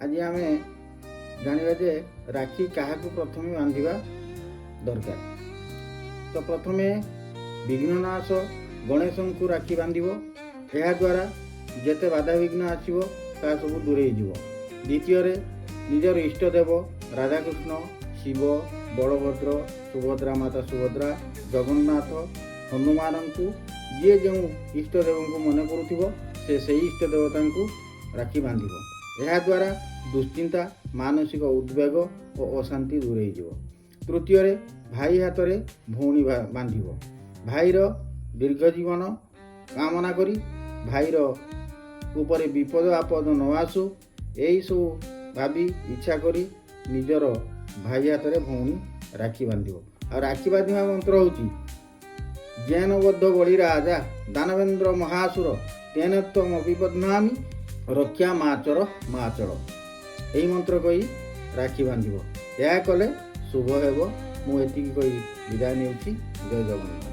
ଆଜି ଆମେ ଜାଣିବା ଯେ ରାକ୍ଷୀ କାହାକୁ ପ୍ରଥମେ ବାନ୍ଧିବା ଦରକାର। ତ ପ୍ରଥମେ ବିଘ୍ନନାଶ ଗଣେଶଙ୍କୁ ରାକ୍ଷୀ ବାନ୍ଧିବ। ଏହାଦ୍ୱାରା ଯେତେ ବାଧାବିଘ୍ନ ଆସିବ, ତାହା ସବୁ ଦୂରେଇ ଯିବ। ଦ୍ୱିତୀୟରେ ନିଜର ଇଷ୍ଟଦେବ ରାଧାକୃଷ୍ଣ, ଶିବ, ବଳଭଦ୍ର, ସୁଭଦ୍ରା, ମାତା ସୁଭଦ୍ରା, ଜଗନ୍ନାଥ, ହନୁମାନଙ୍କୁ, ଯିଏ ଯେଉଁ ଇଷ୍ଟଦେବଙ୍କୁ ମନେ କରୁଥିବ, ସେ ସେଇ ଇଷ୍ଟ ଦେବତାଙ୍କୁ ରାକ୍ଷୀ ବାନ୍ଧିବ। ଏହାଦ୍ୱାରା ଦୁଶ୍ଚିନ୍ତା, ମାନସିକ ଉଦ୍ବେଗ ଓ ଅଶାନ୍ତି ଦୂରେଇ ଯିବ। ତୃତୀୟରେ ଭାଇ ହାତରେ ଭଉଣୀ ବାନ୍ଧିବ। ଭାଇର ଦୀର୍ଘ ଜୀବନ କାମନା କରି, ଭାଇର ଉପରେ ବିପଦ ଆପଦ ନ ଆସୁ, ଏଇସବୁ ଭାବି ଇଚ୍ଛା କରି ନିଜର ଭାଇ ହାତରେ ଭଉଣୀ ରାକ୍ଷୀ ବାନ୍ଧିବ। ଆଉ ରାକ୍ଷୀ ବାନ୍ଧିବା ମନ୍ତ୍ର ହେଉଛି, "ଯେନ ବଦ୍ଧ ବଳି ରାଜା ଦାନବେନ୍ଦ୍ର ମହାସୁର, ତେନ ତ୍ୱମପି ବଧ୍ନାମି, ରକ୍ଷା ମାଚର ମାଚଳ।" ଏହି ମନ୍ତ୍ର କହି ରାକ୍ଷୀ ବାନ୍ଧିବ। ଏହା କଲେ ଶୁଭ ହେବ। ମୁଁ ଏତିକି କହି ବିଦାୟ ନେଉଛି। ଜୟ ଜଗନ୍ନାଥ।